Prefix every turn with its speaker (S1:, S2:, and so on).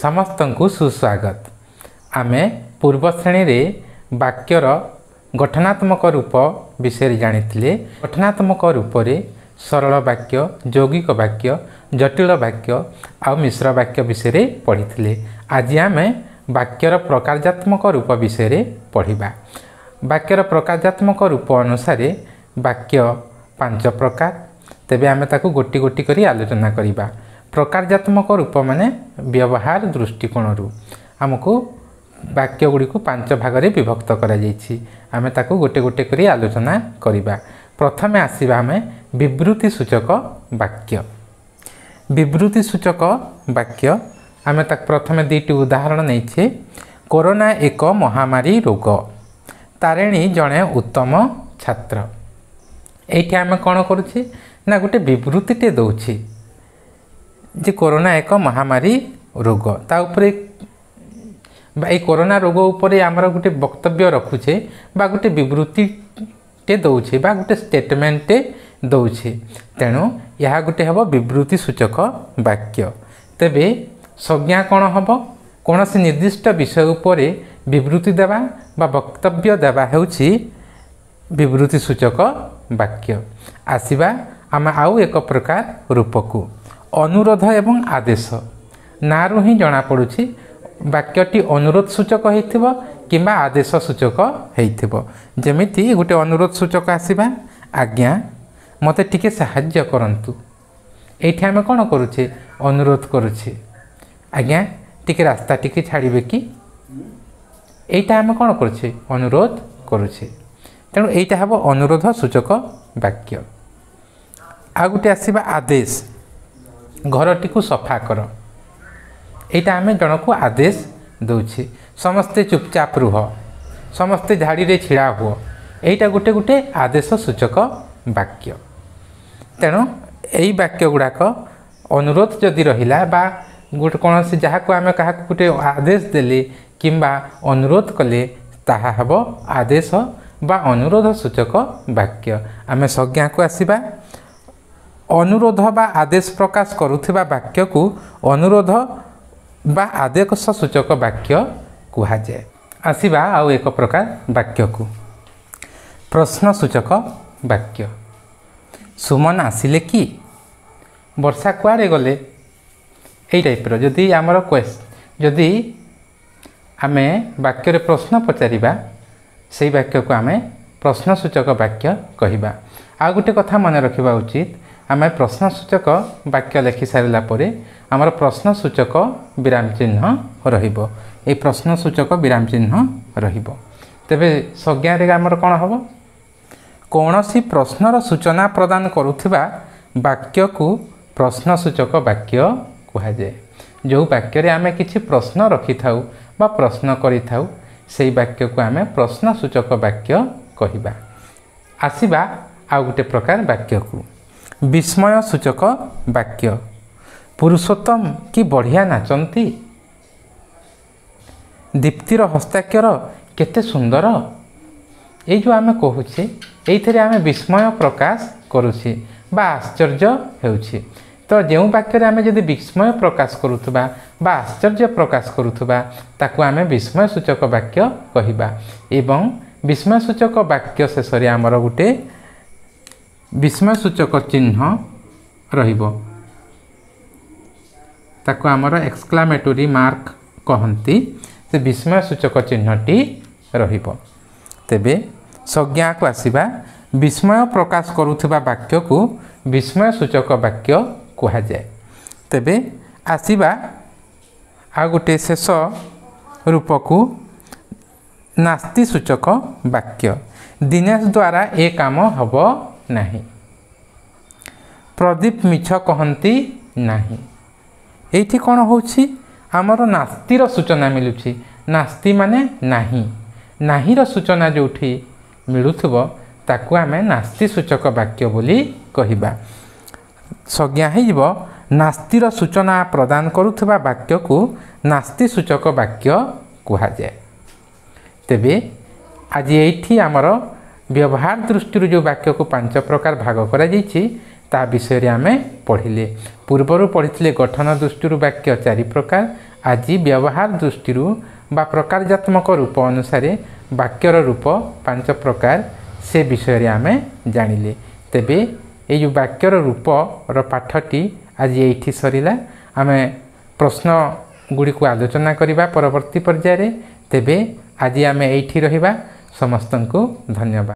S1: ସମସ୍ତଙ୍କୁ ସୁସ୍ୱାଗତ। ଆମେ ପୂର୍ବ ଶ୍ରେଣୀରେ ବାକ୍ୟର ଗଠନାତ୍ମକ ରୂପ ବିଷୟରେ ଜାଣିଥିଲେ। ଗଠନାତ୍ମକ ରୂପରେ ସରଳ ବାକ୍ୟ, ଯୌଗିକ ବାକ୍ୟ, ଜଟିଳ ବାକ୍ୟ ଆଉ ମିଶ୍ର ବାକ୍ୟ ବିଷୟରେ ପଢ଼ିଥିଲେ। ଆଜି ଆମେ ବାକ୍ୟର ପ୍ରକାର୍ଯ୍ୟାତ୍ମକ ରୂପ ବିଷୟରେ ପଢ଼ିବା। ବାକ୍ୟର ପ୍ରକାର୍ଯ୍ୟାତ୍ମକ ରୂପ ଅନୁସାରେ ବାକ୍ୟ 5 ପ୍ରକାର। ତେବେ ଆମେ ତାକୁ ଗୋଟି ଗୋଟି କରି ଆଲୋଚନା କରିବା। ପ୍ରକାର୍ଯ୍ୟାତ୍ମକ ରୂପ ମାନେ ବ୍ୟବହାର ଦୃଷ୍ଟିକୋଣରୁ ଆମକୁ ବାକ୍ୟ ଗୁଡ଼ିକୁ 5 ଭାଗରେ ବିଭକ୍ତ କରାଯାଇଛି। ଆମେ ତାକୁ ଗୋଟେ ଗୋଟେ କରି ଆଲୋଚନା କରିବା। ପ୍ରଥମେ ଆସିବା ଆମେ ବିବୃତି ସୂଚକ ବାକ୍ୟ। ବିବୃତି ସୂଚକ ବାକ୍ୟ ଆମେ ତାକୁ ପ୍ରଥମେ 2ଟି ଉଦାହରଣ ନେଇଛେ। କରୋନା ଏକ ମହାମାରୀ ରୋଗ, ତାରିଣୀ ଜଣେ ଉତ୍ତମ ଛାତ୍ର। ଏଇଠି ଆମେ କ'ଣ କରୁଛେ ନା ଗୋଟେ ବିବୃତିଟେ ଦେଉଛି ଯେ କରୋନା ଏକ ମହାମାରୀ ରୋଗ, ତା ଉପରେ ବା ଏଇ କରୋନା ରୋଗ ଉପରେ ଆମର ଗୋଟେ ବକ୍ତବ୍ୟ ରଖୁଛେ ବା ଗୋଟେ ବିବୃତିଟେ ଦେଉଛେ ବା ଗୋଟେ ଷ୍ଟେଟମେଣ୍ଟଟେ ଦେଉଛେ। ତେଣୁ ଏହା ଗୋଟେ ହେବ ବିବୃତି ସୂଚକ ବାକ୍ୟ। ତେବେ ସଂଜ୍ଞା କ'ଣ ହେବ? କୌଣସି ନିର୍ଦ୍ଦିଷ୍ଟ ବିଷୟ ଉପରେ ବିବୃତି ଦେବା ବା ବକ୍ତବ୍ୟ ଦେବା ହେଉଛି ବିବୃତି ସୂଚକ ବାକ୍ୟ। ଆସିବା ଆମେ ଆଉ ଏକ ପ୍ରକାର ରୂପକୁ, ଅନୁରୋଧ ଏବଂ ଆଦେଶ। ନାଁରୁ ହିଁ ଜଣାପଡ଼ୁଛି ବାକ୍ୟଟି ଅନୁରୋଧ ସୂଚକ ହେଇଥିବ କିମ୍ବା ଆଦେଶ ସୂଚକ ହେଇଥିବ। ଯେମିତି ଗୋଟେ ଅନୁରୋଧ ସୂଚକ ଆସିବା, ଆଜ୍ଞା ମୋତେ ଟିକେ ସାହାଯ୍ୟ କରନ୍ତୁ। ଏଇଠି ଆମେ କ'ଣ କରୁଛେ? ଅନୁରୋଧ କରୁଛେ, ଆଜ୍ଞା ଟିକେ ରାସ୍ତା ଟିକେ ଛାଡ଼ିବେ କି? ଏଇଟା ଆମେ କ'ଣ କରୁଛେ? ଅନୁରୋଧ କରୁଛେ। ତେଣୁ ଏଇଟା ହେବ ଅନୁରୋଧ ସୂଚକ ବାକ୍ୟ। ଆଉ ଗୋଟେ ଆସିବା ଆଦେଶ, ଘରଟିକୁ ସଫା କର। ଏଇଟା ଆମେ ଜଣକୁ ଆଦେଶ ଦେଉଛେ। ସମସ୍ତେ ଚୁପଚାପ ରୁହ, ସମସ୍ତେ ଧାଡ଼ିରେ ଛିଡ଼ା ହୁଅ। ଏଇଟା ଗୋଟେ ଗୋଟେ ଆଦେଶ ସୂଚକ ବାକ୍ୟ। ତେଣୁ ଏଇ ବାକ୍ୟ ଗୁଡ଼ାକ ଅନୁରୋଧ ଯଦି ରହିଲା ବା ଗୋଟେ କୌଣସି ଯାହାକୁ ଆମେ କାହାକୁ ଗୋଟେ ଆଦେଶ ଦେଲେ କିମ୍ବା ଅନୁରୋଧ କଲେ, ତାହା ହେବ ଆଦେଶ ବା ଅନୁରୋଧ ସୂଚକ ବାକ୍ୟ। ଆମେ ସଂଜ୍ଞାକୁ ଆସିବା। ଅନୁରୋଧ ବା ଆଦେଶ ପ୍ରକାଶ କରୁଥିବା ବାକ୍ୟକୁ ଅନୁରୋଧ ବା ଆଦେଶ ସୂଚକ ବାକ୍ୟ କୁହାଯାଏ। ଆସିବା ଆଉ ଏକ ପ୍ରକାର ବାକ୍ୟକୁ, ପ୍ରଶ୍ନ ସୂଚକ ବାକ୍ୟ। ସୁମନ ଆସିଲେ କି? ବର୍ଷା କୁଆଡ଼େ ଗଲେ? ଏଇ ଟାଇପ୍ର ଯଦି ଆମର ଯଦି ଆମେ ବାକ୍ୟରେ ପ୍ରଶ୍ନ ପଚାରିବା, ସେଇ ବାକ୍ୟକୁ ଆମେ ପ୍ରଶ୍ନ ସୂଚକ ବାକ୍ୟ କହିବା। ଆଉ ଗୋଟେ କଥା ମନେ ରଖିବା ଉଚିତ, ଆମେ ପ୍ରଶ୍ନ ସୂଚକ ବାକ୍ୟ ଲେଖି ସାରିଲା ପରେ ଆମର ପ୍ରଶ୍ନ ସୂଚକ ବିରାମ ଚିହ୍ନ ରହିବ। ଏଇ ପ୍ରଶ୍ନ ସୂଚକ ବିରାମ ଚିହ୍ନ ରହିବ। ତେବେ ସଂଜ୍ଞାରେ ଆମର କ'ଣ ହେବ? କୌଣସି ପ୍ରଶ୍ନର ସୂଚନା ପ୍ରଦାନ କରୁଥିବା ବାକ୍ୟକୁ ପ୍ରଶ୍ନ ସୂଚକ ବାକ୍ୟ କୁହାଯାଏ। ଯେଉଁ ବାକ୍ୟରେ ଆମେ କିଛି ପ୍ରଶ୍ନ ରଖିଥାଉ ବା ପ୍ରଶ୍ନ କରିଥାଉ, ସେଇ ବାକ୍ୟକୁ ଆମେ ପ୍ରଶ୍ନ ସୂଚକ ବାକ୍ୟ କହିବା। ଆସିବା ଆଉ ଗୋଟେ ପ୍ରକାର ବାକ୍ୟକୁ, ବିସ୍ମୟ ସୂଚକ ବାକ୍ୟ। ପୁରୁଷୋତ୍ତମ କି ବଢ଼ିଆ ନାଚନ୍ତି, ଦୀପ୍ତିର ହସ୍ତାକ୍ଷର କେତେ ସୁନ୍ଦର। ଏଇ ଯେଉଁ ଆମେ କହୁଛେ, ଏଇଥିରେ ଆମେ ବିସ୍ମୟ ପ୍ରକାଶ କରୁଛେ ବା ଆଶ୍ଚର୍ଯ୍ୟ ହେଉଛି। ତ ଯେଉଁ ବାକ୍ୟରେ ଆମେ ଯଦି ବିସ୍ମୟ ପ୍ରକାଶ କରୁଥିବା ବା ଆଶ୍ଚର୍ଯ୍ୟ ପ୍ରକାଶ କରୁଥିବା, ତାକୁ ଆମେ ବିସ୍ମୟ ସୂଚକ ବାକ୍ୟ କହିବା। ଏବଂ ବିସ୍ମୟ ସୂଚକ ବାକ୍ୟ ଶେଷରେ ଆମର ଗୋଟେ ବିସ୍ମୟ ସୂଚକ ଚିହ୍ନ ରହିବ, ତାକୁ ଆମର ଏକ୍ସକ୍ଲାମେଟୋରୀ ମାର୍କ କହନ୍ତି। ସେ ବିସ୍ମୟ ସୂଚକ ଚିହ୍ନଟି ରହିବ। ତେବେ ସଂଜ୍ଞାକୁ ଆସିବା। ବିସ୍ମୟ ପ୍ରକାଶ କରୁଥିବା ବାକ୍ୟକୁ ବିସ୍ମୟ ସୂଚକ ବାକ୍ୟ କୁହାଯାଏ। ତେବେ ଆସିବା ଆଉ ଗୋଟେ ଶେଷ ରୂପକୁ, ନାସ୍ତି ସୂଚକ ବାକ୍ୟ। ଦିନେଶ ଦ୍ୱାରା ଏ କାମ ହେବ ନାହିଁ, ପ୍ରଦୀପ ମିଛ କହନ୍ତି ନାହିଁ। ଏଇଠି କ'ଣ ହେଉଛି? ଆମର ନାସ୍ତିର ସୂଚନା ମିଳୁଛି। ନାସ୍ତି ମାନେ ନାହିଁ, ନାହିଁର ସୂଚନା ଯେଉଁଠି ମିଳୁଥିବ ତାକୁ ଆମେ ନାସ୍ତି ସୂଚକ ବାକ୍ୟ ବୋଲି କହିବା। ସଂଜ୍ଞା ହେଇଯିବ, ନାସ୍ତିର ସୂଚନା ପ୍ରଦାନ କରୁଥିବା ବାକ୍ୟକୁ ନାସ୍ତି ସୂଚକ ବାକ୍ୟ କୁହାଯାଏ। ତେବେ ଆଜି ଏଇଠି ଆମର ବ୍ୟବହାର ଦୃଷ୍ଟିରୁ ଯେଉଁ ବାକ୍ୟକୁ 5 ପ୍ରକାର ଭାଗ କରାଯାଇଛି ତା ବିଷୟରେ ଆମେ ପଢ଼ିଲେ। ପୂର୍ବରୁ ପଢ଼ିଥିଲେ ଗଠନ ଦୃଷ୍ଟିରୁ ବାକ୍ୟ 4 ପ୍ରକାର, ଆଜି ବ୍ୟବହାର ଦୃଷ୍ଟିରୁ ବା ପ୍ରକାର୍ଯ୍ୟାତ୍ମକ ରୂପ ଅନୁସାରେ ବାକ୍ୟର ରୂପ 5 ପ୍ରକାର, ସେ ବିଷୟରେ ଆମେ ଜାଣିଲେ। ତେବେ ଏଇ ଯେଉଁ ବାକ୍ୟର ରୂପର ପାଠଟି ଆଜି ଏଇଠି ସରିଲା। ଆମେ ପ୍ରଶ୍ନ ଗୁଡ଼ିକୁ ଆଲୋଚନା କରିବା ପରବର୍ତ୍ତୀ ପର୍ଯ୍ୟାୟରେ। ତେବେ ଆଜି ଆମେ ଏଇଠି ରହିବା। ସମସ୍ତଙ୍କୁ ଧନ୍ୟବାଦ।